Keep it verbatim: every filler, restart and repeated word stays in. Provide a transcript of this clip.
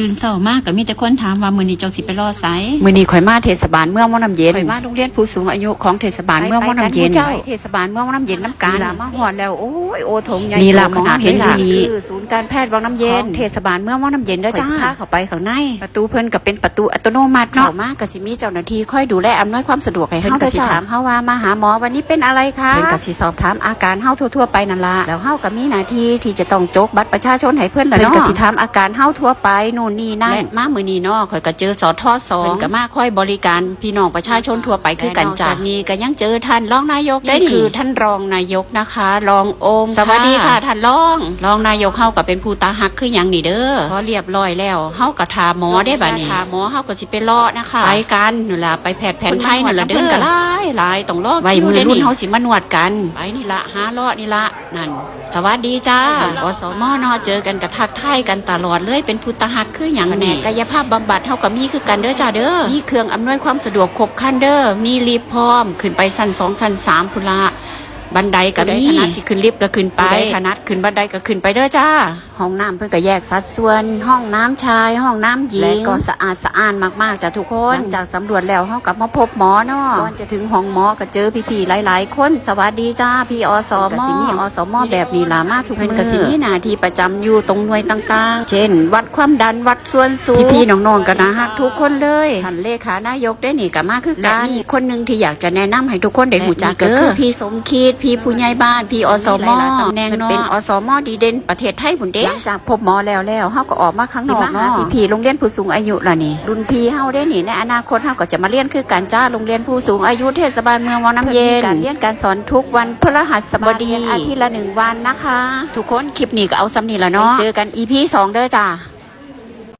ตื่นเช้ามาก็มีแต่คนถามว่ามื้อนี้เจ้าสิไปเลาะไส มื้อนี้ข้อยมาเทศบาลเมืองวังน้ำเย็น ข้อยมาโรงเรียนผู้สูงอายุของเทศบาลเมืองวังน้ำเย็น ไปๆ กันหมู่เจ้า ไปเทศบาลเมืองวังน้ำเย็นนำกัน นี่ล่ะมาฮอดแล้ว โอ้ย โอโถงใหญ่ นี่ล่ะ โถง ขนาดเห็น นี่ล่ะ อยู่นี่ คือศูนย์การแพทย์วังน้ำเย็น ของเทศบาลเมืองวังน้ำเย็นเด้อจ้า ข้อยสิพาเข้าไปข้างใน ประตูเพิ่นก็เป็นประตูอัตโนมัติเนาะ เข้ามาก็สิมีเจ้าหน้าที่คอยดูแลอำนวยความสะดวกให้เฮาเด้อจ้า เพิ่นก็สิถามเฮาว่ามาหาหมอวันนี้เป็นอะไรคะ เพิ่นก็สิสอบถามอาการเฮาทั่วๆไปนั่นล่ะ แล้วเฮาก็มีหน้าที่ที่จะต้องจกบัตรประชาชนให้เพิ่นล่ะเนาะ เพิ่นก็สิถามอาการเฮาทั่วไปนู่นนี่นั่น และมามื้อนี้เนาะ ข้อยก็เจอ สทสอง เพิ่นก็มาคอยบริการพี่น้องประชาชนทั่วไปคือกันจ้า และนอกจากนี้ก็ยังเจอท่านรองนายก นี่คือท่านรองนายกนะคะ รองโอม สวัสดีค่ะ ค่ะ ท่านรอง รองนายกเฮาก็เป็นผู้ตาฮักคือหยังนี่เด้อ พอเรียบร้อยแล้ว เฮาก็ถามหมอเด้บัดนี้ ถามหมอเฮาก็สิไปเลาะนะคะ ไปกันนั่นล่ะ ไปแพทย์แผนไทยนั่นล่ะเด้อ เพิ่นก็หลายหลาย ต้องรอคิว ไว้มื้อรุ่นเฮาสิมานวดกัน ไปนี่ล่ะ หาเลาะนี่ล่ะ นั่น สวัสดีจ้า อสม เนาะ เจอกันก็ทักทายกันตลอดเลย เป็นผู้ตาฮักคือหยังนี่ แผนกกายภาพบำบัดเฮาก็มีคือกันเด้อจ้าเด้อ มีเครื่องอำนวยความสะดวกครบครันเด้อ มีลิฟต์พร้อม ขึ้นไปชั้นสองชั้นสามพุ้นละ บันไดก็มี ผู้ใดถนัดสิขึ้นลิฟต์ก็ขึ้นไป ผู้ใดถนัดขึ้นบันไดก็ขึ้นไปเด้อจ้า ห้องน้ำเพิ่นก็แยกสัดส่วน ห้องน้ำชาย ห้องน้ำหญิง และก็สะอาดสะอ้านมากๆจ้ะทุกคน หลังจากสำรวจแล้วเฮาก็มาพบหมอเนาะ ก่อนจะถึงห้องหมอก็เจอพี่ๆหลายๆคน สวัสดีจ้า พี่ อสม เพิ่นก็สิมี อสม แบบนี้ล่ะมาทุกมื้อ เพิ่นก็สิมีหน้าที่ประจำอยู่ตรงหน่วยต่างๆ เช่น วัดความดัน วัดส่วนสูง พี่ๆน้องๆก็น่าฮักทุกคนเลย ท่านเลขานายกเด้นี่ก็มาคือกัน และมีอีกคนหนึ่งที่อยากจะแนะนำให้ทุกคนได้รู้จัก และนี่ก็คือ ก็คือพี่สมคิด พี่ผู้ใหญ่บ้าน พี่ อสม มีหลายๆตำแหน่งเนาะ เพิ่นเป็น อสม ดีเด่นประเทศไทยพุ้นเด้ หลังจากพบหมอแล้วแล้ว เฮาก็ออกมาข้างนอกเนาะ สิมาหาพี่ๆโรงเรียนผู้สูงอายุล่ะนี่ รุ่นพี่เฮาเด้นี่ ในอนาคตเฮาก็จะมาเรียนคือกันจ้า โรงเรียนผู้สูงอายุเทศบาลเมืองวังน้ำเย็น เพิ่นมีการเรียนการสอนทุกวันพฤหัสบดี มาเรียนอาทิตย์ละหนึ่งวันนะคะ ทุกคน คลิปนี้ก็เอาส่ำนี้ล่ะเนาะ เจอกัน อีพีสองเด้อจ้า